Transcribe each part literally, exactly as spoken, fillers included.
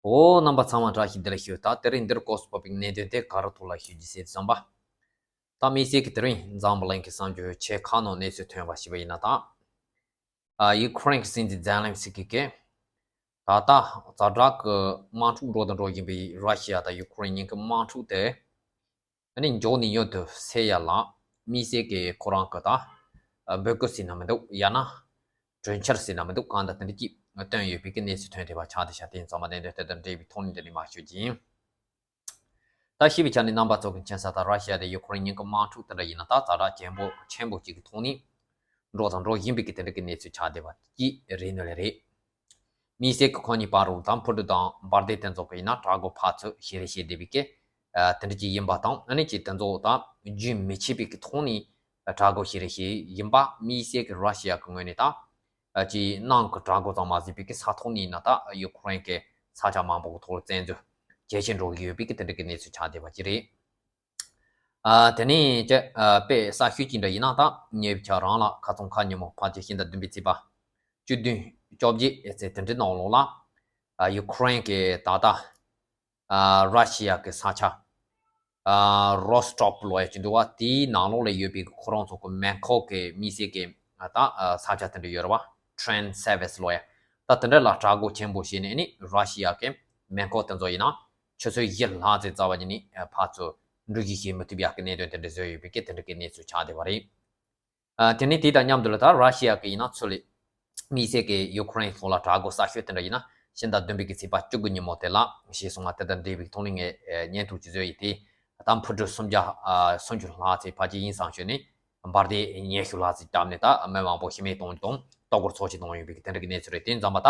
འོ། རྣམ་པ་ཚང་མ་བཀྲ་ཤིས་བདེ་ལེགས་ཞུ། ད་དེ་རིང་འདིར་སྐོར་སུ་བབས་པའི་གནད་དོན་དེ་ག་རེ་ཐོག་ལ་ཞུ་རྒྱུ་ཟེར་བསམ་པ། ད་དམིགས་བསལ་གྱི་དེ་རིང་འཛམ་བུ་གླིང་གི་གསར་འགྱུར་ཆེ་ཁག་ནང་གནས་ཚུལ་ཐོན་པ་ཞིག་ཡིན་ན། ད་ཨ་ཡུ་ཁུ་རེན་གྱི་སྲིད་འཛིན་ཛེ་ལན་སི་ཀི་གིས་ད་ལྟ་ཛ་དྲག་གི་དམག་འཁྲུག་འགྲོ་དང་འགྲོ་བཞིན་པའི་ར་ཤི་ཡ་དང་ཡུ་ཁུ་རེན་གཉིས་ཀྱི་དམག་འཁྲུག་དེ། ཨ་ནི་མགྱོགས་ནས་མྱུར་དུ་སེལ་ཡ་ལ་དམིགས་བསལ་གྱི་ཁོ་རང་གི་ད་འབོད་སྐུལ་ཟེར་ན་མི་འདུག་ཡང་ན་གྲོས་འཆར་ཟེར་ན་མི་འདུག་གང་ལྟར་དེ་འདྲ་ཅིག་བཏོན་ཡོད་པའི་གི་གནས་ཚུལ་ཐོན་བསྡད་པ་ཆགས་བསྡད་ཤག་དེ་ཡིན་ཙང་མ་བདེན་དོན་དེ་དང་འབྲེལ་བའི་ཐོག་ནས་འདི་ནས་མར་ཞུ་རྒྱུ་ཡིན། ད་ཤེས་པའི་ཆ་ནས་རྣམ་པ་ཚོ་གི་མཁྱེན་གསལ་ལྟར་ར་ཤི་ཡ་དང་ཡུ་ཁུ་རེན་གཉིས་ཀྱི་དམག་འཁྲུག་དེ་འདྲ་ཡིན་ན་ད་ཛ་དྲག་ཆེན་པོ་ཆེན་པོ་ཅིག་གི་ཐོག་ནས་འགྲོ་དང་འགྲོ་བཞིན་པའི་གི་དེ་འདྲ་གི་གནས་ཚུལ་ཆགས་བསྡད་པ་ཅིག་རེད་ནི་ལས་རེད། དམིགས་བསལ་གྱི་ཁོ་གཉིས་བར་རུ་དང་འཕུར་གྲུ་དང་འབར་མདེལ་དེ་ཚོ་གི་ཡིན་ན་དྲག་རྒོལ་ཕར་ཚུར་བྱེད་རེས་བྱེད་བསྡད་པའི་གི་ཨ་དེ་འདྲ་ཅིག་ཡིན་པ་དང་། ཨ་ནི་ཅིག་དེ་ཚོ་ད་རྒྱུན་མི་ཆད་པའི་གི་ཐོག་ནས་དྲག་རྒོལ་བྱེད་རེས་བྱེད་ཡིན་པ། དམིགས་བསལ་གྱི་ར་ཤི་ཡ་གི་ངོས་ནས་ད་ཨ་ཅིག་ནང་གི་དྲག་རྒོལ་ཙམ་མ་ཟད་པའི་གི་ས་ཐོག་ནས་ཡིན་ན་ད་ཡུ་ཁུ་རེན་གྱི་ས་ཆ་མང་པོ་གི་ཐོག་ལ་བཙན་འཛུལ་ཇེ་ཆེ་འགྲོ་གི་ཡོད་པའི་གི་དེ་འདྲ་གི་གནས་ཚུལ་ཆགས་བསྡད་པ་ཅིག་རེད། ཨ་དེ་ནས་ཅི་ཨ་དཔེ་གསར་ཤོས་ཅིག་འདྲ་ཡིན་ན། ད་ཉེ་བའི་ཆར་རང་ལ་ཁ་སང་ཁ་ཉིན་མོ་ཕལ་ཆེར་ཕྱི་ཟླ་བདུན་པའི་ཚེས་པ་བཅུ་བདུན་བཅོ་བརྒྱད་ཚེས་དེ་འདྲའི་ནང་ལོགས་ལ་ཨ་ཡུ་ཁུ་རེན་གྱི་ད་ལྟ་ཨ་ར་ཤི་ཡ་གི་ས་ཆ་ཨ་རོ་སི་ཊོབ་ལོ་ཡ་ཅིག་འདུག་བ། དེའི་ནང་ལོགས་ལ་ཡོད་པའི་ཁོ་རང་ཚོ་གི་མེ་འཁོར་གྱི་དམིགས་བསལ་གྱི་ད་ཨ་ས་ཆ་དེ་འདྲ་ཡོད་རེད་བ། ཊེ་རེན་སར་ཝི་སི་ལོ་ཡ། ད་དེ་འདྲ་ལ་དྲག་རྒོལ་ཆེན་པོ་བྱས་ནས་ཨ་ནི་ར་ཤི་ཡ་གི་མེ་འཁོར་དེ་ཚོ་ཡིན་ན་ཆུ་ཚོད་བཞི་ལྷག་ཙམ་རྩ་བ་ཉིད་ནས་ཕར་ཚུར་འགྲུལ་བཞུད་བྱེད་མི་ཐུབ་ཡག་གི་གནད་དོན་དེ་འདྲ་བཟོས་ཡོད་པའི་གི་དེ་འདྲ་གི་གནས་ཚུལ་ཆགས་བསྡད་པ་རེད། ཨ་དེ་ནས་དེ་དང་མཉམ་དུ་ལ་ད་ར་ཤི་ཡ་གི་ཡིན་ན་ཚུར་ལ་དམིགས་བསལ་གྱི་ཡུ་ཁུ་རེན་ཐོག་ལ་དྲག་རྒོལ་གསར་ཤོས་དེ་འདྲ་ཡིན་ན་ཕྱི་ཟླ་བདུན་པའི་གི་ཚེས་པ་བཅུ་དགུ་ཉིན་མོ་དེ་ལ་ཞེས་གསུངས་པ་དེ་དང་འབྲེལ་བའི་ཐོག་ནས་ངས་ཨ་བརྙན་ཐུང་ཅིག་བཟོས་ཡིན། དེ་ད་འཕུར་གྲུ་སུམ་བརྒྱ་ཨ་སུམ་ཅུ་ལྷག་ཙམ་ཕལ་ཆེར་ཡིན་བསམ་བྱས་ནས་འབར་མདེལ་ཉི་ཤུ་ལྷག་ཙམ་བརྒྱབ་ནས་ད་མི་མང་པོ་ཤི་རྨས་གཏོང་རྒྱུ་དང་ལྟོ་གོས་འཚོ་སྐྱེལ་གཏོང་ཡོད་པའི་གི་དེ་འདྲ་གི་གནས་ཚུལ་རེད། དེ་ཡིན་ཙང་མ་ད་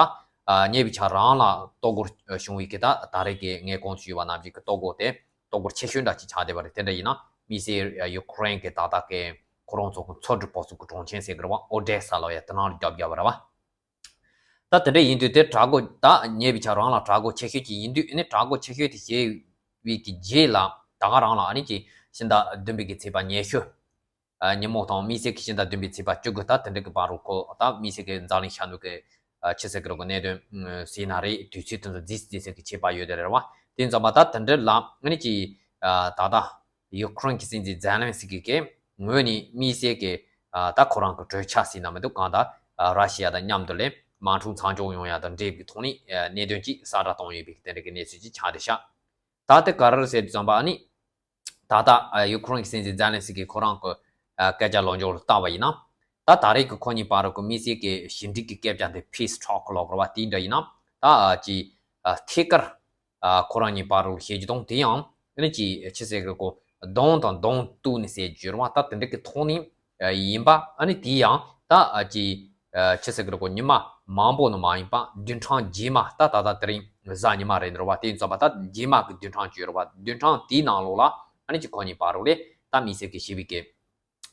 ཨ་ཉེ་བའི་ཆར་རང་ལ་ལྟོ་གོས་བྱུང་བའི་གི་ད་ད་རེས་ཀྱི་ངས་གོང་དུ་ཞུས་པ་ནང་བཞིན་གྱི་ལྟོ་གོས་དེ་ལྟོ་གོས་ཆེ་ཤོས་འདྲ་ཅིག་ཆགས་བསྡད་པ་རེད། དེ་འདྲ་ཡིན་ན་དམིགས་བསལ་ཡུ་ཁུ་རེན་གྱི་ད་ལྟ་གི་ཁོ་རང་ཚོ་གི་མཚོ་གྲུ་པོ་ཚོ་གི་གྲོང་ཁྱེར་ཟེར་གི་རེད་བ། ཨོ་ཌེ་ས་ལོ་ཡ་དེ་ནང་ལ་བརྒྱབ་བརྒྱབ་པ་རེད་བ། ད་དེ་འདྲ་ཡིན་དུས་དེ་དྲག་རྒོལ་ད་ཉེ་བའི་ཆར་རང་ལ་དྲག་རྒོལ་ཆེ་ཤོས་ཅིག་ཡིན་དུས། ཨ་ནི་དྲག་རྒོལ་ཆེ་ཤོས་དེ་བྱས་པའི་གི་རྗེས་ལ་ད་ག་རང་ལ་ཨ་ནི་ཅིག་ཕྱི་ཟླ་བདུན་པའི་གི་ཚེས་པ་ཉི་ཤུ་ཨ་ཉིན་མོ་དང་དམིགས་བསལ་གྱི་ཕྱི་ཟླ་བདུན་པའི་ཚེས་པ་བཅུ་དགུ་ད་དེ་འདྲ་གི་བར་རུ་ཁོ་ད་དམིགས་བསལ་གྱི་འཛམ་གླིང་ཤར་ནུབ་ཀྱི་ཨ་ཆི་ཟེར་གི་རེད་གོ་གནད་དོན་ཟེར་ན་རེད། དུས་ཚོད་དེ་ཚོ་རྫིས་རྫིས་ཟེར་གི་བྱེད་པ་ཡོད་དེ་རེད་བ། དེ་ཡིན་ཙང་མ་ད་དེ་འདྲ་ལ་ཨ་ནི་ཅིག་ཨ་ད་ལྟ་ཡུ་ཁུ་རེན་གྱི་སྲིད་འཛིན་ཛེ་ལན་སི་ཀི་གི་ངོས་ནས་དམིགས་བསལ་གྱི་ཨ་ད་ཁོ་རང་གི་གྲོས་འཆར་ཟེར་ན་མི་འདུག་གང་ལྟར་ཨ་ར་ཤི་ཡ་དང་མཉམ་དུ་ལས་དམག་འཁྲུག་མཚམས་འཇོག་ཡོང་ཡ་དང་འབྲེལ་བའི་ཐོག་ནས་ཨ་གནད་དོན་ཅིག་གསལ་བསྒྲགས་བཏང་ཡོད་པའི་དེ་འདྲ་གི་གནས་ཚུལ་ཅིག་ཆགས་བསྡད་ཤག་ད་དེ་ག་རེ་རེད་ཟེར་དུས་ཙམ་པ་ཨ་ནི། ད་ལྟ་ཨ་ཡུ་ཁུ་རེན་གྱི་སྲིད་འཛིན་ཛེ་ལན་སི་ཀི་ཁོ་རང་གི་ཨ་སྐད་ཆ་ལོ་འཇོག་ལ་བལྟས་པ་ཡིན་ན། ད་ད་རེས་ཀྱི་ཁོ་གཉིས་བར་གྱི་དམིགས་བསལ་གྱི་ཞི་འགྲིག་གི་སྐད་ཆ་འདི་peace talk ལབ་དགོས་རེད་བ། དེ་འདྲ་ཡིན་ན་ད་ཨ་ཅིག་ཨ་ཐད་ཀར་ཨ་ཁོ་རང་གཉིས་བར་ལ་བཤད་རྒྱུ་དང་། དེ་ཡང་ཨ་ནི་ཅིག་ཆི་ཟེར་གི་རེད་གོ་གདོང་དང་གདོང་གཏུག་ནས་ཟེར་རྒྱུ་རེད་བ། ད་དེ་འདྲ་གི་ཐོག་ནས་ཨ་ཡིན་པ། ཨ་ནི་དེ་ཡང་ད་ཨ་ཅིག་ཨ་ཆི་ཟེར་གི་རེད་གོ་ཉི་མ་མང་པོ་ནང་མ་ཡིན་པ་བདུན་ཕྲག་རྗེས་མ། ད་ད་ལྟ་དེ་རིང་གཟའ་ཉི་མ་རེད་འདྲ་བ། དེ་ཡིན་ཙང་མ་ད་རྗེས་མ་གི་བདུན་ཕྲག་བཅུ་རེད་བ། བདུན་ཕྲག་དེའི་ནང་ལོགས་ལ་ཨ་ནི་ཅིག་ཁོ་གཉིས་བར་ལ་ད་དམིགས་བསལ་གྱི་ཞི་བའི་གི་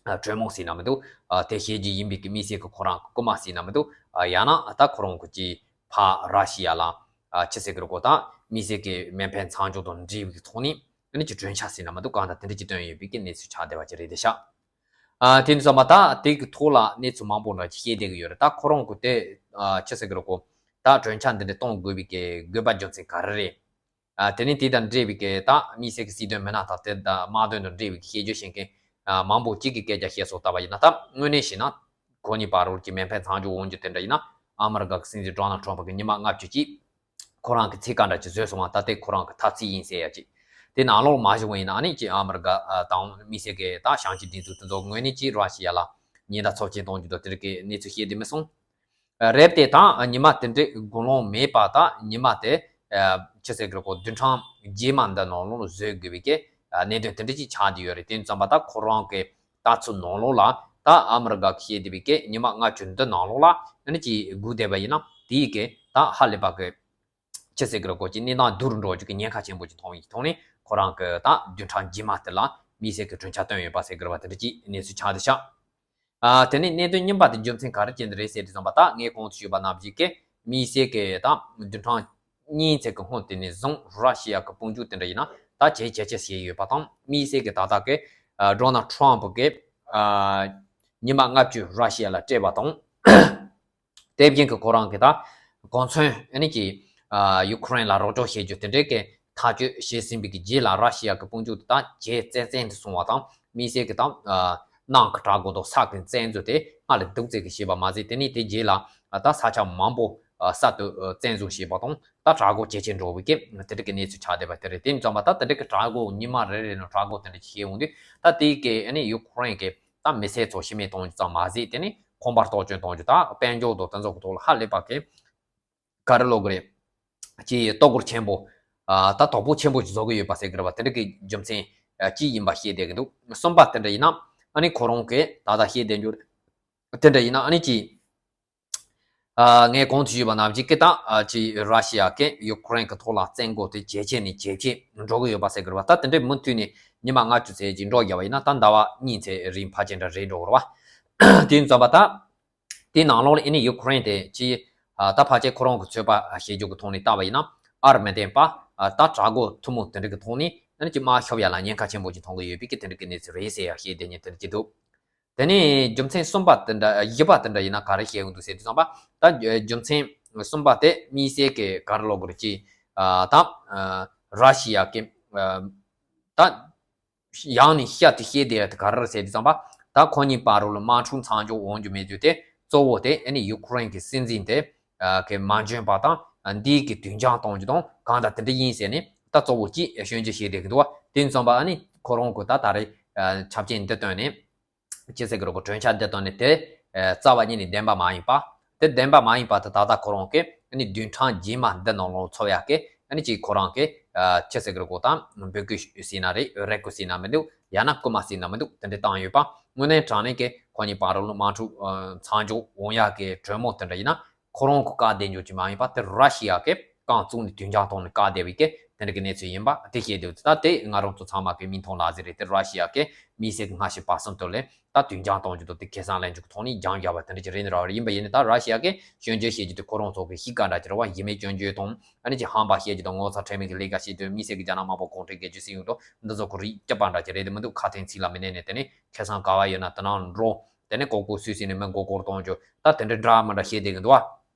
ཨ་གྲོས་མོལ་ཟེར་ན་མི་འདུག་ཨ་དེ་བྱེད་རྒྱུ་ཡིན་པའི་གི་དམིགས་བསལ་གྱི་ཁོ་རང་གི་སྐུལ་མ་ཟེར་ན་མི་འདུག་ཨ་ཡང་ན་ད་ཁོ་རང་གི་ཅིག་ཕར་ར་ཤི་ཡ་ལ་ཨ་ཆི་ཟེར་གི་རེད་གོ་ད་དམིགས་བསལ་གྱི་མེ་འཕེན་མཚམས་འཇོག་དང་འབྲེལ་བའི་གི་ཐོག་ནས་ཨ་ནི་ཅིག་གྲོས་འཆར་ཟེར་ན་མི་འདུག་གང་ལྟར་དེ་འདྲ་ཅིག་བཏོན་ཡོད་པའི་གི་གནས་ཚུལ་ཆགས་བསྡད་པ་ཅིག་རེད་དེ་ཤག་ཨ་དེ་ཡིན་ཙང་མ་ད་དེ་གི་ཐོག་ལ་གནས་ཚུལ་མང་པོ་འདྲ་ཅིག་བཤད་བསྡད་གི་ཡོད་རེད། ད་ཁོ་རང་གི་དེ་ཨ་ཆི་ཟེར་གི་རེད་གོ་ད་གྲོས་འཆར་འདི་འདྲ་གཏོང་དགོས་པའི་གི་དགོས་པ་རྒྱུ་མཚན་ག་རེ་རེད། ཨ་དེ་ནས་དེ་དང་འབྲེལ་བའི་གི་ད་དམིགས་བསལ་གྱི་སྲིད་དོན་མི་སྣ་དང་དེ་དང་དམག་དོན་དང་འབྲེལ་བའི་གི་བཤད་རྒྱུ་བཤད་མཁན་ཨ་མང་པོ་གཅིག་གི་སྐད་ཆ་བཤད་སོང་། ལྟ་བ་ཡིན་ན་ད་དངོས་གནས་བྱས་ན་ཁོ་གཉིས་བར་ལ་གི་མེ་འཕེན་མཚམས་འཇོག་འོང་རྒྱུ་དེ་འདྲ་ཡིན་ན་ཨ་མི་རི་ཀ་གི་སྲིད་འཛིན་ཌོ་ནལ་ཊམ་པ་གི་ཉི་མ་ལྔ་བཅུ་གཅིག་ཁོ་རང་གི་ཚིག་འགའ་འདྲ་ཅིག་བཟོས་སོང་བ། ད་དེ་ཁོ་རང་གི་ཐ་ཚིག་ཡིན་ཟེར་ཡ་ཅིག་དེ་ནང་ལོགས་མ་བཞུགས་པ་ཡིན་ན་ཨ་ནི་ཅིག་ཨ་མི་རི་ཀ་ཨ་དང་དམིགས་བསལ་གི་ད་བྱང་ཆུབ་སྒྲིག་འཛུགས་དེ་ཚོ་ངོས་ནས་ཅིག་ར་ཤི་ཡ་ལ་ཉེན་བརྡ་ཚབས་ཆེན་གཏོང་རྒྱུ་དང་དེ་འདྲ་གི་གནས་ཚུལ་བཤད་བསྡད་མི་སོང་། རེད་དེ་ད་ཉི་མ་དེ་འདྲའི་དགུང་ལོང་མེད་པ། ད་ཉི་མ་དེ་ཨ་ཆི་ཟེར་གི་རེད་གོ་བདུན་ཕྲག་རྗེས་མ་འདི་ནང་ལོགས་ལ་བཟོ་དགོས་པའི་གི་ཨ་གནད་དོན་དེ་འདྲ་ཅིག་ཆགས་བསྡད་ཡོད་རེད། དེ་ཡིན་ཙང་མ་ད་ཁོ་རང་གི་ལྟ་ཚུལ་ནང་ལོགས་ལ་ད་ཨ་མི་རི་ཀ་གིས་བཤད་བསྡད་པའི་གི་ཉི་མ་ལྔ་བཅུ་འདི་ནང་ལོགས་ལ་ཨ་ནི་ཅིག་སྒུག་བསྡད་པ་ཡིན་ན་དེའི་གི་ད་ཧ་ལས་པ་གི་ཆི་ཟེར་གི་རེད་གོ་ཅིག་གནས་སྟངས་སྡུག་རུ་འགྲོ་རྒྱུ་གི་ཉེན་ཁ་ཆེན་པོ་ཅིག་མཐོང་བའི་ཐོག་ནས་ཁོ་རང་གི་ད་བདུན་ཕྲག་རྗེས་མ་དེ་ལ་དམིགས་བསལ་གི་གྲོས་འཆར་བཏོན་ཡོད་པ་ཟེར་གི་རེད་བ། དེ་འདྲ་ཅིག་གནས་ཚུལ་ཆགས་བསྡད་ཤག་ཨ་དེ་ནས་གནད་དོན་རྙིང་པ་དེ་རྒྱུ་མཚན་ག་རེ་ཅན་དེ་རེད་ཟེར་དུས་ཙམ་པ། ད་ངས་གོང་དུ་ཞུས་པ་ནང་བཞིན་གྱི་དམིགས་བསལ་གྱི་ད་བདུན་ཕྲག་གཉིས་ཙམ་གྱི་སྔོན་དེ་ནས་བཟུང་ར་ཤི་ཡ་གི་དཔུང་འཇུག་དེ་འདྲ་ཡིན་ན་ད་ཇེ་ཇེ་ཆེ་ཟེར་ཡོད་པ་དང་། དམིགས་བསལ་གྱི་ད་ལྟ་གི་ཨ་ཌོ་ནལ་ཊམ་པ་གི་ཨ་ཉི་མ་ལྔ་བཅུ་ར་ཤི་ཡ་ལ་སྤྲད་པ་དང་། དེ་བཞིན་གྱི་ཁོ་རང་གི་ད་གོ་མཚོན་ཨ་ནི་ཀྱི་ ཨ་ཡུ་ཁུ་རེན་ལ་རོགས་སྐྱོར་བྱེད་རྒྱུ་དེ་འདྲའི་གི་ཐག་གཅོད་བྱས་ཟིན་པའི་གི་རྗེས་ལ། ར་ཤི་ཡ་གི་དཔུང་འཇུག་དེ་དང་ཇེ་བཙན་བཙན་དུ་སོང་བ་དང་། དམིགས་བསལ་གི་དང་ཨ་ནང་གི་དྲག་རྒོལ་དང་ས་གི་བཙན་འཛུལ་དེ་སྔར་ལས་སྡུག་ཙམ་གི་བྱས་པ་མ་ཟད། དེ་ནས་དེ་རྗེས་ལ་ཨ་ད་ས་ཆ་མང་པོ་ཨ་གསར་དུ་ཨ་བཙན་འཛུལ་བྱས་པ་དང་། ད་དྲག་རྒོལ་ཇེ་ཆེར་འགྲོ་བའི་གི་དེ་འདྲ་གི་གནས་ཚུལ་ཆགས་བསྡད་པ་དེ་རེད། དེ་ཡིན་ཙང་མ་ད་དེ་འདྲ་གི་དྲག་རྒོལ་ཉི་མ་རེ་རེ་ནང་དྲག་རྒོལ་དེ་འདྲ་བྱེད་ཡོང་དུས། ད་དེའི་གི་ཨ་ནི་ཡུ་ཁུ་རེན་གི་ད་མི་སེར་ཚོ་ཤི་རྨས་གཏོང་རྒྱུ་ཙམ་མ་ཟད། དེ་ནི་ཁང་པ་གཏོར་སྐྱོན་གཏོང་རྒྱུ་དང་དཔལ་འབྱོར་དང་དེ་ཚོ་གི་ཐོག་ལ་ཧ་ལས་པ་གི་ག་རེ་ལབ་དགོས་རེད། ཅིག་ལྟོ་གོར་ཆེན་པོ། ཨ་ད་དོ་ཕོག་ཆེན་པོ་ཞིག་བཟོ་གི་ཡོད་པ་ཟེར་གི་རེད་པ། དེ་འདྲ་གི་རྒྱུ་མཚན་ཨ་ཅིག་ཡིན་པ་བཤད་བསྡད་གི་འདུག་གསུམ་པ་དེ་འདྲ་ཡིན་ན། ཨ་ནི་ཁོ་རང་གིས་ད་ལྟ་བཤད་བསྡད་རྒྱུ་དེ་འདྲ་ཡིན་ན། ཨ་ནི་ཅིག་ཨ་ངས་གོང་དུ་ཞུས་པ་ནང་བཞིན་གི་ད་ཨ་ཅིག་ར་ཤི་ཡ་གིས་ཡུ་ཁུ་རེན་གི་ཐོག་ལ་བཙན་རྒོལ་དེ་ཇེ་ཆེ་ནས་ཇེ་ཆེ་འགྲོ་གི་ཡོད་པ་ཟེར་གི་རེད་པ། ད་དེ་འདྲའི་མུ་མཐུད་ནས་ཉི་མ་ལྔ་བཅུ་ཙམ་ཅིག་འགྲོ་བརྒྱབ་པ་ཡིན་ན། ད་ཟླ་བ་གཉིས་ཙམ་རིང་ཕལ་ཆེར་འདྲ་རེད་འགྲོ་གི་རེད་པ། དེ་ཡིན་ཙང་མ་ད། དེའི་ནང་ལོགས་ལ་ཨ་ནི་ཡུ་ཁུ་རེན་དེ་ཅིག་ཨ་ད་ཕལ་ཆེར་ཁོ་རང་གི་ཚོད་དཔག་བྱེད་རྒྱུ་གི་ཐོག་ནས་བལྟས་པ་ཡིན་ན། ཨར་མི་ལྡན་པ་ཨ་ད་དྲག་རྒོལ་ཐུན་མོང་དེ་འདྲ་གི་ཐོག་ནས་ཨ་ནི་ཅིག་དམག་ཤོབ་ཡ་ལ་ཉེན་ཁ་ཆེན་པོ་ཅིག་མཐོང་གི་ཡོད་པའི་གི་དེ་འདྲ་གི་གནས་ཚུལ་རེད་ཟེར་ཡ་བཤད་བསྡད་མཁན་དེ་འདྲ་ཅིག་འདུག་དེ་ནས་རྒྱུ་མཚན་གསུམ་པ་དེ་འདྲ། བཞི་པ་དེ་འདྲ་ཡིན་ན་ག་རེ་བཤད་ཡོང་འདུག་ཟེར་དུས་ཙམ་པ། ད་རྒྱུ་མཚན་གསུམ་པ་དེ་དམིགས་བསལ་གི་ག་རེ་ལབ་དགོས་རེད། ཅིག་ཨ་ད་ཨ་ར་ཤི་ཡ་གི་ཨ་ད། ཡང་ནས་བཤད་དེ་བཤད་བསྡད་ཡ་དེ་ག་རེ་རེད་ཟེར་དུས་ཙམ་པ། ད་ཁོ་གཉིས་བར་ལ་དམག་འཁྲུག་མཚམས་འཇོག་འོང་རྒྱུ་མེད་རྒྱུ་དེ་གཙོ་བོ་དེ་ཨ་ནི་ཡུ་ཁུ་རེན་གྱི་སྲིད་འཛིན་དེ་ཨ་གི་མ་འཇོན་པ་དང་། ཨ་འདིའི་གི་དུས་འགྱངས་གཏོང་རྒྱུ་དང་གང་ལྟར་དེ་འདྲ་ཡིན་ཟེར་ནས་ད་གཙོ་བོ་གཅིག་སྐྱོན་བརྗོད་བྱས་བསྡད་ཀྱི་འདུག་པ། དེ་ཡིན་ཙང་མ་ཨ་ནི་ཁོ་རང་གི་ད་ད་རེས་ཨ་ཆབ་ཆེན་འདི་བཏོན་ནས། ཅི་ཟེར་གི་རེད་གོ། གྲོས་འཆར་འདི་བཏོན་ནས་དེ་ཨ་རྩ་བ་ཉིད་ནས་བདེན་པ་མ་ཡིན་པ། དེ་བདེན་པ་མ་ཡིན་པ་དེ་ད་ལྟ་ཁོ་རང་གིས་ཨ་ནི་བདུན་ཕྲག་རྗེས་མ་འདི་ནང་ལོགས་འཚོགས་ཡག་གི་ཨ་ནི་ཅིག་ཁོ་རང་གིས་ཨ་ཅི་ཟེར་གི་རེད་གོ། ད་འབོད་སྐུལ་ཞུ་ཟེར་ན་རེད། རེ་སྐུལ་ཟེར་ན་མི་འདུག་ཡང་ན་སྐུལ་མ་ཟེར་ན་མི་འདུག་དེ་འདྲ་བཏང་ཡོད་པ། དངོས་གནས་དྲང་གནས་ཀྱི་ཁོ་གཉིས་བར་ལ་དམག་འཁྲུག་ཨ་མཚམས་འཇོག་འོང་ཡག་གི་གྲོས་མོལ་དེ་འདྲ་ཡིན་ན། ཁོ་རང་གི་བཀག་བསྡད་རྒྱུ་ཅིག་མ་ཡིན་པ། དེ་ར་ཤི་ཡ་གིས་རྐང་བཙུགས་ནས་དུས་འགྱངས་གཏོང་ནས་བཀག་བསྡད་པའི་གི་དེ་འདྲ་གི་གནས་ཚུལ་ཡིན་པ་དེ་བཤད་དུས། ད་དེ་ང་རང་ཚོ་ཚང་མ་གི་མིག་མཐོང་ལག་ཟིན་རེད། དེ་ར་ཤི་ཡ་གིས་དམིགས་བསལ་གི་སྔ་ཕྱི་བར་གསུམ་དུ་ལས་ད་དུས་འགྱངས་གཏོང་རྒྱུ་དང་དེ་ཁེ་བཟང་ལེན་རྒྱུ་གི་ཐོག་ནས་འགྱངས་བརྒྱབ་པ་དེ་འདྲ་ཅིག་རེད་ནི་ར་བ་རེད། ཡིན་པ་ཡིན་ནི་ད་ར་ཤི་ཡ་གིས་སྐྱོན་བརྗོད་བྱེད་རྒྱུ་དེ་ཁོ་རང་ཚོ་གི་གཤིས་ཀ་འདྲ་ཅིག་རེད་པ། ཡིད་མེད་སྐྱོན་བརྗོད་དང་། ཨ་ནི་ཅིག་ཧམ་པ་བཤད་རྒྱུ་དང་། ངོ་ཚ་ཁྲེལ་མེད་ཀྱི་ལས་ཀ་བྱེད་དུས་དམིགས་བསལ་གི་རྒྱ་ནག་དམག་དཔུང་གྲོངས་རྒྱལ་སྤྱི་སྲིད་གཡུག་དང་འདི་ཚོ་གི་རིགས་སྐྱིད་པ་འདྲ་ཅིག་རེད་དེ་མི་འདུག་ཁ་དན་ཚིག་ལ་མི་གནས་ནས། དེ་ནས་ཁེ་བཟང་ག་བ་ཡོད་ན་དེ་ནང་འགྲོ། དེ་ནས་ལྐོག་ལྐོག་སུད་སུད་ནས་མི་མགོ་སྐོར་གཏོང་རྒྱུ། ད་དེ་འདྲ་འདྲ་མི་འདྲ་བཤད་བསྡད་གི་འདུག་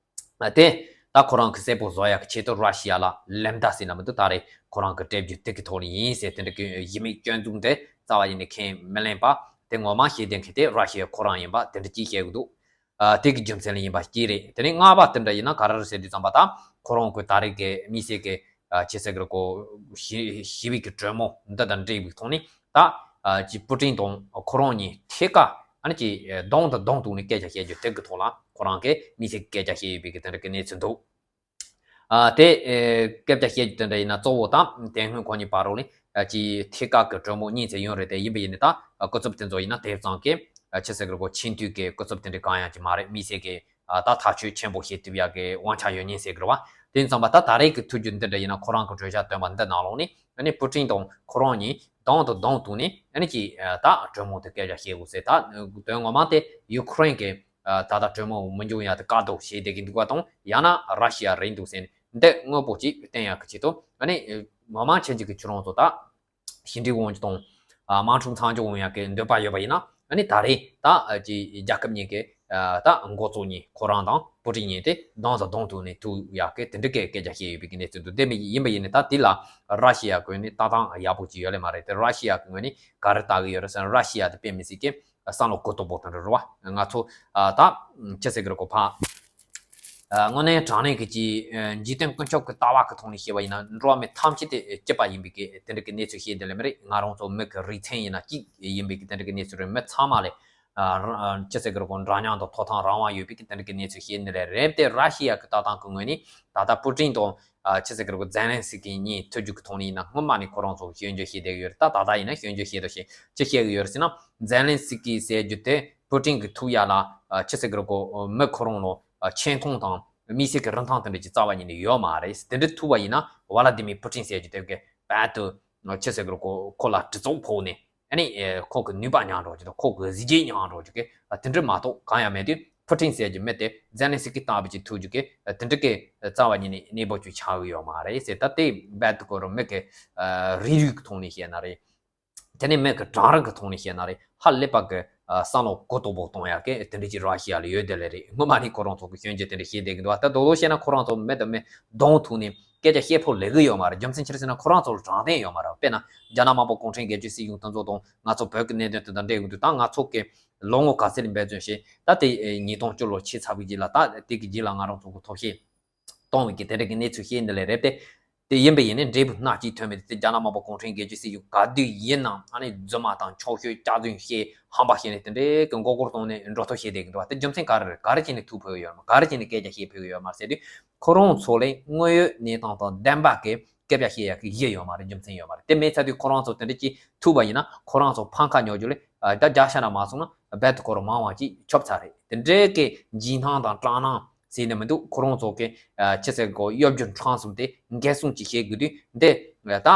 པ། དེ་ད་ཁོ་རང་གི་གསལ་པོ་བཟོ་ཡག་གི་ཆེད་དུ་ར་ཤི་ཡ་ལ་ལན་བརྡ་ཟེར་ན་མི་འདུག་ད་རེས་ཁོ་རང་གི་སྤྲད་རྒྱུ་དེ་གི་ཐོག་ནས་ཡིན་ཟེར། དེ་འདྲ་གི་ཡིད་མེད་སྐྱོན་འཛུགས་དེ་རྩ་བ་ཡིན་ནས་ཁས་མི་ལེན་པ། དེ་ངོ་མ་བཤད་བསྡད་མཁན་དེ་ར་ཤི་ཡ་ཁོ་རང་ཡིན་པ་དེ་འདྲ་ཅིག་བཤད་གི་འདུག་ཨ་དེ་གི་རྒྱུ་མཚན་ལ་ཡིན་པ་ཅིག་རེད། དེ་ནས་ལྔ་པ་དེ་འདྲ་ཡིན་ན་ག་རེ་རེད་ཟེར་དུས་ཙམ་པ། ད་ཁོ་རང་གི་ད་རེས་གི་དམིགས་བསལ་གི་ཨ་ཅི་ཟེར་གི་རེད་གོ། ཞི་ཞི་བའི་གི་གྲོས་མོལ་འདི་དང་འབྲེལ་བའི་ཐོག་ནས་ད་ཨ་ཅིག་པུ་ཏིན་དང་ཁོ་རང་གཉིས་ཐད་ཀ་ཨ་ནི་ཅིག་གདོང་དང་གདོང་གཏུགས་ནས་སྐད་ཆ་བཤད་རྒྱུ་དེ་གི་ཐོག་ལ་ཁོ་རང་གིས་དམིགས་བསལ་གི་སྐད་ཆ་བཤད་ཡོད་པའི་གི་དེ་འདྲ་གི་གནས་ཚུལ་འདུག་ཨ་དེ་ཨེ་སྐད་ཆ་བཤད་རྒྱུ་དེ་འདྲ་ཡིན་ན་གཙོ་བོ་དང་དེ་སྔོན་ཁོ་གཉིས་བར་རོགས་ནས་ཨ་ཅིག་ཐད་ཀ་གི་གྲོས་མོལ་གཉིས་ཙམ་ཡོད་རེད། དེ་ཡིན་པ་ཡིན་ནི་ད་ཨ་སྐུ་ཚབ་དེ་ཚོ་ཡིན་ན་དེ་ཙང་གི་ཨ་ཅི་ཟེར་གི་རེད་གོ། ཆིང་ཏུའུ་གི་སྐུ་ཚབ་དེ་འདྲ་གང་ཡང་ཅིག་མ་རེད། དམིགས་བསལ་གི་ཨ་ད་ཐག་གཅོད་ཆེན་པོ་བྱེད་ཐུབ་ཡག་གི་དབང་ཆ་ཡོད་མཁན་ཟེར་གི་རེད་པ། དེ་ཙང་པ་ད་ད་རེས་གི་ཐུག་རྒྱུ་འདི་འདྲ་ཡིན་ན་ཁོ་རང་གི་གྲོས་འཆར་བཏོན་པ་འདི་ནང་ལོགས་ནས་ཨ་ནི་པུ་ཏིན་དང་ཁོ་རང་གཉིས་གདོང་དང་གདོང་གཏུགས་ནས་ཨ་ནི་ཅིག་ཨ་ད་གྲོས་མོལ་དེ་སྐད་ཆ་བཤད་དགོས་ཟེར། ད་དོན་ངོ་མ་དེ་ཡུ་ཁུ་རེན་གི་ཨ་ད་ལྟ་གྲོས་མོལ་མི་འབྱུང་ཡ་དེ་བཀག་འགོག་བྱེད་བསྡད་ཀྱི་འདུག་པ་དང་། ཡང་ན་ར་ཤི་ཡ་རེད་འདུག་ཟེར་ནས་འདི་དངོས་པོ་ཅིག་བསྟན་ཡག་གི་ཆེད་དུ། ཨ་ནི་ངོ་མ་ཁྱེད་ཀྱི་ཁྱོད་རང་ཚོ་ད་ཞི་འགྲིག་འོང་རྒྱུ་དང་ཨ་དམག་འཁྲུག་མཚམས་འཇོག་འོང་ཡག་གི་འདོད་པ་ཡོད་པ་ཡིན་ན། ཨ་ནི་ད་རེས་ད་ཨ་ཅིག་རྒྱལ་ཁབ་གཉིས་ཀྱི་ཨ་ད་འགོ་གཙོ་གཉིས་ཁོ་རང་དང་པུ་ཏིན་གཉིས་དེ་གདོང་དང་གདོང་གཏུགས་ནས་ཐུག་ཡག་གི་དེ་འདྲ་གི་སྐད་ཆ་བཤད་ཡོད་པའི་གི་གནས་ཚུལ་འདུག་དེ་མི་ཡིན་པ་ཡིན་ནི་ད་དེ་ལ་ར་ཤི་ཡ་གི་ངོས་ནས་ལྟ་སྟངས་ཡག་པོ་ཅིག་ཡོད་ལེ་མ་རེད། དེ་ར་ཤི་ཡ་གི་ངོས་ནས་ག་རེ་ལྟ་གི་ཡོད་རེད་ཟེར་ན། ར་ཤི་ཡ་དེ་དཔེ་མི་སྲིད་ཀྱི་བསམ་བློ་གུ་དོག་པོ་དང་འདྲ་རེད་པ། ང་ཚོ་ཨ་ད་ཅི་ཟེར་གི་རེད་གོ། ཕ་ཨ་དངོས་གནས་དྲང་གནས་ཀྱི་ཅིག་ཨ་འཇིག་རྟེན་ཀུན་ཁྱབ་ཀྱི་ལྟ་བ་གི་ཐོག་ནས་བཤད་པ་ཡིན་ན། འགྲོ་བ་མི་ཐམས་ཅད་དེ་སྐྱིད་པ་ཡིན་པའི་གི་དེ་འདྲ་གི་གནས་ཚུལ་བཤད་དེ་ལེ་མ་རེད། ང་རང་ཚོ་མི་གི་རིགས་མཚན་ཡིན་ན་གཅིག་ཡིན་པའི་གི་དེ་འདྲ་གི་གནས་ཚུལ་རེད། མི་ཚང་མ་ལས་ཨ་ཅི་ཟེར་གི་རེད་གོ། འདྲ་མཉམ་དང་ཐོབ་ཐང་རང་དབང་ཡོད་པའི་གི་དེ་འདྲ་གི་གནས་ཚུལ་བཤད་ནི་རེད། རེད་དེ་ར་ཤི་ཡ་གི་ལྟ་སྟངས་གི་ངོས་ནས་ད་ལྟ་པུ་ཏིན་དང་ཨ་ཅི་ཟེར་གི་རེད་གོ། ཛེ་ལན་སི་ཀི་གཉིས་ཐུག་རྒྱུ་གི་ཐོག་ནས་ཡིན་ན་སྔོན་མ་ནས་ཁོ་རང་ཚོ་གི་སྐྱོན་བརྗོད་བྱས་བསྡད་ཡོད་རེད། ད་ད་ལྟ་ཡིན་ན་སྐྱོན་བརྗོད་བྱས་དང་བྱས་ཅི་བཤད་གི་ཡོད་རེད་ཟེར་ན། ཛེ་ལན་སི་ཀི་ཟེར་རྒྱུ་དེ་པུ་ཏིན་གི་ཐུག་ཡ་ལ་ཨ་ཅི་ཟེར་གི་རེད་གོ། མི་ཁོ་རང་ལ་ཨ་ཆེ་མཐོང་དང་དམིགས་བསལ་གི་རིན་ཐང་དེ་འདྲ་ཅིག་རྩ་བ་ཉིད་ནས་ཡོད་མ་རེད། དེ་འདྲ་ཐུག་པ་ཡིན་ན་ཝ་ལ་ཏི་མིར་པུ་ཏིན་ཟེར་རྒྱུ་དེ་གི་རྦད་དེ་ཨ་ཅི་ཟེར་གི་རེད་གོ། ཁོ་ལ་གྲི་ཚོགས་ཕོག་ནས་ཨ་ནི་ཨེ་ཁོ་གི་ནུས་པ་ཉམས་འགྲོ་རྒྱུ་དང་ཁོ་གི་གཟི་བརྗིད་ཉམས་འགྲོ་རྒྱུ་གི་ཨ་དེ་འདྲ་མ་གཏོགས་གང་ཡང་མེད་དུས། པུ་ཏིན་ཟེར་རྒྱུ་མི་དེ་ཛེ་ལན་སི་ཀི་ལྟ་བུ་ཅིག་ཐུག་རྒྱུ་གི་ཨ་དེ་འདྲ་གི་རྩ་བ་ཉིད་ནས་གནས་བབ་ཅིག་ཆགས་གི་ཡོད་མ་རེད་ཟེར། ད་དེ་རྦད་དེ་ཁོ་རང་མི་གི་ཨ་རིགས་རུས་ཀྱི་ཐོག་ནས་བཤད་ན་རེད། དེ་ནས་མི་གི་གྲངས་རིག་གི་ཐོག་ནས་བཤད་ན་རེད། ཧ་ལས་པ་གི་ བསམ་བློ་གུ་དོག་པོ་གཏོང་ཡག་གི་དེ་འདྲ་ཅིག་ར་ཤི་ཡ་ལ་ཡོད་དེ་ལས་རེད། སྔོན་མ་ནས་ཁོ་རང་ཚོ་གི་སྐྱོན་བརྗོད་དེ་འདྲ་བྱེད་བསྡད་ཀྱི་འདུག་བ། ད་དོག་དོག་བཤད་ན་ཁོ་རང་ཚོ་མེད་དང་མེད་གདོང་ཐུག་ནས་སྐད་ཆ་བཤད་ཕོད་ལས་ཀྱི་ཡོད་མ་རེད། རྒྱུ་མཚན་ཅི་རེད་ཟེར་ན་ཁོ་རང་ཚོ་ལ་དྲང་བདེན་ཡོད་མ་རེད། དཔེར་ན་རྒྱ་ནག་དམར་པོ་གུང་ཁྲན་སྒེར་གཅོད་སྲིད་གཞུང་དེ་ཚོ་དང་ང་ཚོ་བོད་ཀྱི་གནད་དོན་དེ་དང་འབྲེལ་ཡོད་འདུག་ད་ང་ཚོ་གི་ལོ་ངོ་ག་ཚོད་ལ་འབད་བརྩོན་བྱས། ད་དེ་ཉིས་སྟོང་བཅུ་ལོ་ཕྱི་ཚར་བའི་རྗེས་ལ། ད་དེ་གི་རྗེས་ལ་ང་རང་ཚོ་གི་ཐོབ་ཤེས་གཏོང་བའི་གི་དེ་འདྲ་གི་གནས་ཚུལ་ཤེས་འདི་ལས་རེད་དེ། དེ་ཡིན་པ་ཡིན་ནའི་འབྲས་བུ་སྣ་གཅིག་ཐོན་མེད་དེ། རྒྱ་ནག་དམར་པོ་གུང་ཁྲན་སྒེར་གཅོད་སྲིད་གཞུང་ག་དུས་ཡིན་ནའང་ཨ་ནི་རྫུན་མ་དང་འཁྱོག་བཤད་སྐྱག་རྫུན་བཤད་ཧམ་པ་བཤད་ནས་དེ་འདྲའི་གི་མགོ་སྐོར་གཏོང་ནས་འགྲོ་ཐབས་བྱེད་བསྡད་ཀྱི་འདུག་བ། དེ་རྒྱུ་མཚན་ག་རེ་རེད། ག་རེ་བྱས་ནས་ཐུག་ཕོད་ཀྱི་ཡོད་མ། ག་རེ་བྱས་ནས་སྐད་ཆ་བཤད་ཕོད་ཀྱི་ཡོད་མ་ཟེར་དུས། ཁོ་རང་ཚོ་ལ་དངོས་ཡོད་གནས་སྟངས་དང་ལྡན་པ་གི་སྐད་ཆ་བཤད་ཡག་གི་གཞི་ཡོད་མ་རེད། རྒྱུ་མཚན་ཡོད་མ་རེད། དེ་མེད་ཚར་དུས་ཁོ་རང་ཚོ་དེ་འདྲ་ཅིག་ཐུག་པ་ཡིན་ན་ཁོ་རང་ཚོ་ཕམ་ཁ་ཉོ་རྒྱུ་ལས་ཨ་ད་རྒྱ་ཤ་ན་མ་སོང་ན་རྦད་དེ་ཁོ་རང་མང་བ་ཅིག་ཁྱོབ་ཚར་རེད། དེ་འདྲའི་གི་འཇིགས་སྣང་དང་སྐྲག་སྣང་ཟེར་ནས་མི་འདུག་ཁོ་རང་ཚོ་གི་ཨ་ཆི་ཟེར་གོ། གཡོ་སྒྱུ་འཕྲང་གསུམ་དེ་འགན་སྲུང་ཅིག་བྱེད་དགོས་དུས་འདི་ད་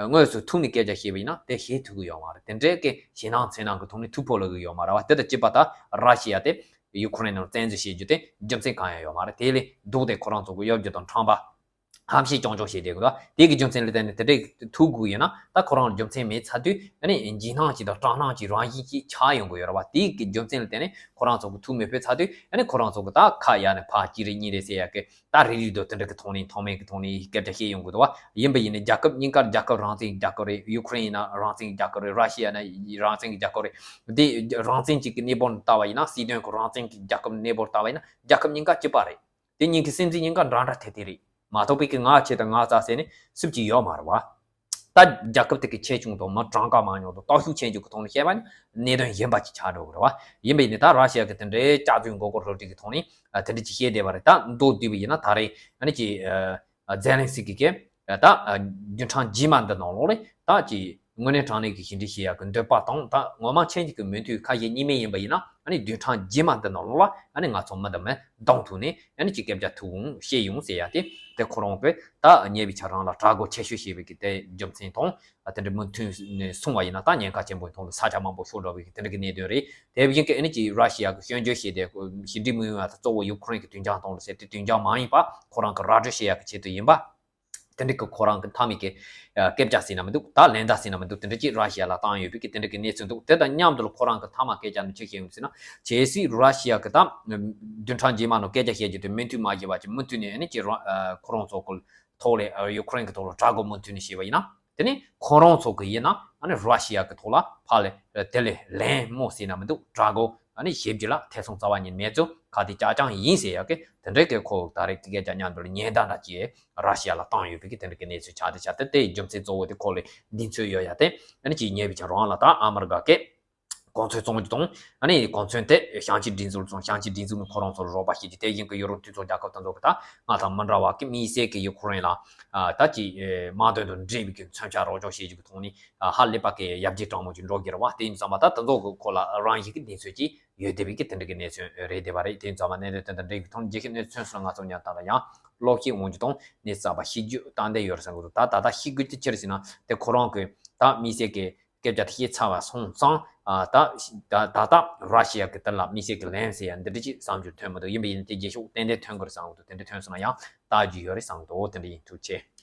དངོས་སུ་ཐུག་ནས་སྐད་ཆ་བཤད་པ་ཡིན་ན་དེ་བྱེད་ཐུབ་ཀྱི་ཡོད་མ་རེད། དེ་འདྲའི་གི་ཞེད་སྣང་འཚེར་སྣང་གི་ཐོག་ནས་ཐུག་ཕོད་ལ་གི་ཡོད་མ་རེད་བ། དེ་དང་གཅིག་པ་ད་ར་ཤི་ཡ་དེ་ཡུ་ཁུ་རེན་ནང་བཙན་འཛུལ་བྱེད་རྒྱུ་དེ་རྒྱུ་མཚན་གང་ཡང་ཡོད་མ་རེད། དེ་ལས་ལྡོག་སྟེ་ཁོ་རང་ཚོ་གི་གཡོ་སྒྱུ་དང་ཁྲམ་པ་ཧམ་བཤད་རྐྱང་རྐྱང་བྱས་བསྡད་དགོས་ད། དེ་གི་རྒྱུ་མཚན་ལ་བརྟེན་ནས་དེ་འདྲས་ཐུག་དགོས་ཡོད་ན། ད་ཁོ་རང་རྒྱུ་མཚན་མེད་ཚར་དུས་ཨ་ནི་འཇིགས་སྣང་ཅིག་དང་སྐྲག་སྣང་ཅིག་རང་བཞིན་གྱིས་ཆགས་ཡོང་གི་ཡོད་རེད་བ། དེ་གི་རྒྱུ་མཚན་ལ་བརྟེན་ནས་ཁོ་རང་ཚོ་གི་ཐུག་མི་ཕོད་ཚར་དུས་ཨ་ནི་ཁོ་རང་ཚོ་གི་ད་ཁ་ཡར་ནས་ཕར་གཅིག་རེ་གཉིས་རེ་ཟེར་ཡག་གི་ད་རེ་རེ་དང་དེ་འདྲ་གི་ཐོག་ནས་མཐོ་དམན་གི་ཐོག་ནས་སྐད་ཆ་བཤད་ཡོང་གི་འདུག་བ། ཡིན་པ་ཡིན་ནའི་རྒྱལ་ཁབ་གཉིས་ཀ་རྒྱལ་ཁབ་རང་བཙན་གྱི་རྒྱལ་ཁབ་རེད། ཡུ་ཁུ་རེན་ཡིན་ན་རང་བཙན་གྱི་རྒྱལ་ཁབ་རེད། ར་ཤི་ཡ་ན་རང་བཙན་གྱི་རྒྱལ་ཁབ་རེད། དེ་རང་བཙན་གཅིག་གི་གནས་བབ་ནས་ལྟ་བ་ཡིན་ན། སྲིད་དོན་གྱི་རང་བཙན་གྱི་རྒྱལ་ཁབ་གནས་བབ་ལྟ་བ་ཡིན་ན་རྒྱལ་ཁབ་གཉིས་ཀ་གཅིག་པ་རེད། དེ་གཉིས་ཀྱི་སྲིད་འཛིན་གཉིས་ཀ་འདྲ་འདྲ་དེ་དེ་རེད་མ་གཏོགས་པའི་གི་ང་བྱས་དང་ང་རྩ་ཟེར་ནས་སུབ་ཀྱི་ཡོད་མ་རེད་བ། ད་རྒྱལ་ཁབ་དེ་གི་ཆེ་ཆུང་དང་མི་གྲངས་ཀ་མང་ཉུང་དང་སྟོབས་ཤུགས་ཆེ་ཆུང་གི་ཐོག་ནས་བཤད་པ་ནི་གནད་དོན་གཞན་པ་ཅིག་ཆགས་འགྲོ་གི་རེད་བ། ཡིན་པ་ཡིན་ནའི་ད་ར་ཤི་ཡ་གི་དེ་འདྲའི་སྐྱག་རྫུན་མགོ་སྐོར་རུ་སྒྲིག་གི་ཐོག་ནས་ཨ་དེ་འདྲ་ཅིག་བཤད་བསྡད་པ་རེད། ད་མདོར་བསྡུས་པ་ཡིན་ན་ད་རེས་ཨ་ནི་ཅིག་ཨ་ཛེ་ལན་སི་ཀི་གིས་ད་ཨ་བདུན་ཕྲག་རྗེས་མ་འདི་ནང་ལོགས་ལ་ད་ཅིག་དངོས་གནས་དྲང་གནས་ཀྱི་ཞི་འགྲིག་བྱེད་ཡག་གི་འདོད་པ་དང་། ད་ངོ་མ་ཆེན་གྱི་མོས་མཐུན་ཁ་ཞེ་གཉིས་མེད་ཡིན་པ་ཡིན་ན། ཨ་ནི་བདུན་ཕྲག་རྗེས་མ་འདི་ནང་ལོགས་ལ་ཨ་ནི་ང་ཚོ་མི་འདི་མི་གདོང་ཐུག་ནས་ཨ་ནི་ཅིག་སྐད་ཆ་ཐུག་འོང་བཤད་ཡོང་ཟེར་ཡ་དེ། དེ་ཁོ་རང་གིས་ད་ཉེ་བའི་ཆར་རང་ལ་གྲོས་འགོ་ཆེ་ཤོས་བྱས་པའི་གི་དེ་རྒྱུ་མཚན་དང་། ཨ་དེ་འདྲ་མུ་མཐུད་ནས་སོང་བ་ཡིན་ན་ད་ཉེན་ཁ་ཆེན་པོའི་ཐོག་ལ་ས་ཆ་མང་པོ་ཤོར་འགྲོ་བའི་གི་དེ་འདྲ་གི་གནད་དོན་རེད། དེ་བཞིན་གི་ཨ་ནི་ཅིག་ར་ཤི་ཡ་གི་སྐྱོན་བརྗོད་བྱས་ཏེ་ཞི་འགྲིག་མི་ཡོང་བ་དང་གཙོ་བོ་ཡུ་ཁུ་རེན་གི་དོན་རྐྱེན་སྟེང་ལ་ཟེར་དེ་དོན་རྐྱེན་མ་ཡིན་པ་ཁོ་རང་གི་ར་སྤྲོད་བྱེད་ཡག་གི་ཆེད་དུ་ཡིན་པ། དེ་འདྲ་གི་ཁོ་རང་གི་མཐའ་མའི་གི་ཨ་སྐད་ཆ་ཟེར་ན་མི་འདུག་ད་ལན་བརྡ་ཟེར་ན་མི་འདུག་དེ་འདྲ་ཅིག་ར་ཤི་ཡ་ལ་བཏང་ཡོད་པའི་གི་དེ་འདྲ་གི་གནས་ཚུལ་འདུག་དེ་དང་མཉམ་དུ་ལ་ཁོ་རང་གི་མཐའ་མ་སྐད་ཆ་ནི་ཅི་བཤད་ཡོང་ཟེར་ན། གལ་སྲིད་ར་ཤི་ཡ་གི་ད་བདུན་ཕྲག་རྗེས་མ་ནང་སྐད་ཆ་བཤད་རྒྱུ་དེ་མོས་མཐུན་མ་བྱས་པ་ཅིག་མུ་མཐུད་ནས་ཨ་ནི་ཅིག་ར་ཨ་ཁོ་རང་ཚོ་གི་ཐོག་ལ་ཨ་ཡུ་ཁུ་རེན་གི་ཐོག་ལ་གྲོས་འགོ་མུ་མཐུད་ནས་བྱས་པ་ཡིན་ན། དེ་ནི་ཁོ་རང་ཚོ་གི་ཡིན་ན་ཨ་ནི་ར་ཤི་ཡ་གི་ཐོག་ལ་ཕར་ལ་དེ་ལས་ལན་མོ་ཟེར་ན་མི་འདུག་གྲོས་འགོ་ཨ་ནི་བྱེད་རྒྱུ་ལ་ཐེ་ཚོམ་རྩ་བ་ཉིད་མེད་ཚུལ་ཁ་གཏད་གཅིག་རྐྱང་ཡིན་ཟེར་ཡག་གི་དེ་འདྲའི་གི་ཁོ་ད་རེས་སྐད་ཆ་མཉམ་དུ་ལ་ཉེན་བརྡ་འདྲ་ཅིག་ར་ཤི་ཡ་ལ་བཏང་ཡོད་པའི་གི་དེ་འདྲ་གི་གནས་ཚུལ་ཆགས་བསྡད་ཤག་དེ་དེའི་རྒྱུ་མཚན་གཙོ་བོ་དེ་ཁོ་ལ་གདེང་ཚོད་ཡོད་ཡ་དེ་ཨ་ནི་ཅིག་ཉེ་བའི་ཆར་རང་ལ་ད་ཨ་མི་རི་ཀ་གི་གོ་མཚོན་བཙོང་རྒྱུ་དང་། ཨ་ནི་གོ་མཚོན་དེ་ཞིང་ཆེན་སྒྲིག་འཛུགས་ལ་བཙོང་། ཞིང་ཆེན་སྒྲིག་འཛུགས་ནས་ཁོ་རང་ཚོར་རོགས་པ་བྱེད་རྒྱུ། དེ་བཞིན་གྱི་ཡུ་རོབ་མཐུན་ཚོགས་རྒྱལ་ཁབ་དེ་ཚོ་གི་ད་ང་དང་མི་འདྲ་བ་གི་དམིགས་བསལ་གྱི་ཡུ་ཁུ་རེན་ལ་ཨ་ད་ཅིག་ཨེ་དམག་དོན་དང་འབྲེལ་བའི་གི་མཚོན་ཆ་རོགས་སྐྱོར་བྱེད་རྒྱུ་གི་ཐོག་ནས་ཨ་ཧ་ལས་པ་གི་ཡར་རྒྱས་གྲང་མོ་ཅིག་འགྲོ་གི་རེད་བ། དེ་ཡིན་ཙང་མ་ད་དེ་ཚོ་གི་ཁོ་ལ་རང་བཞིན་གྱི་གདེང་ཚོད་ཅིག་ཡོད་བསྡད་པའི་གི་དེ་འདྲ་གི་གནས་ཚུལ་རེད་བསྡད་པ་རེད། དེ་ཡིན་ཙང་མ་གནད་དོན་དེ་དང་འབྲེལ་བའི་ཐོག་ནས་རྒྱལ་སྤྱིའི་གནས་ཚུལ་སོགས་ང་ཚོ་ཉར་སྟངས་ལ་ཡང་ཀློག་ཤེས་འོང་རྒྱུ་དང་གནས་ཚུལ་གསར་པ་ཤེས་རྒྱུ་ཏན་ཏན་ཡོད་རེད་བསམ་གི་འདུག་ད་ད་ལྟ་ཤེས་དགོས་དེ་ཅི་རེད་ཟེར་ན། དེ་ཁོ་རང་གི་ད་དམིགས་བསལ་གྱི་སྐད་ཆ་དེ་བཤད་ཚར་བ་སོང་ཙང་། ཨ་ད་ད་ད་ད་ད་ར་ཤི་ཡ་གི་དེ་ལ་དམིགས་བསལ་གྱི་ལན་ཟེར་ཡ་འདི་འདྲ་ཅིག་བསམ་རྒྱུ་ཐོན་མི་འདུག་ཡིན་པ་ཡིན་ན་དེ་རྗེས་ཕྱོགས་ཏན་ཏན་ཐོན་གི་རེད་བསམ་གི་འདུག་དེ་འདྲ་ཐོན་སོང་ན་ཡང་ལྟ་རྒྱུ་ཡོད་རེད་བསམ་གི་འདུག་དེ་འདྲ་ཡིན། ཐུགས་རྗེ་ཆེ།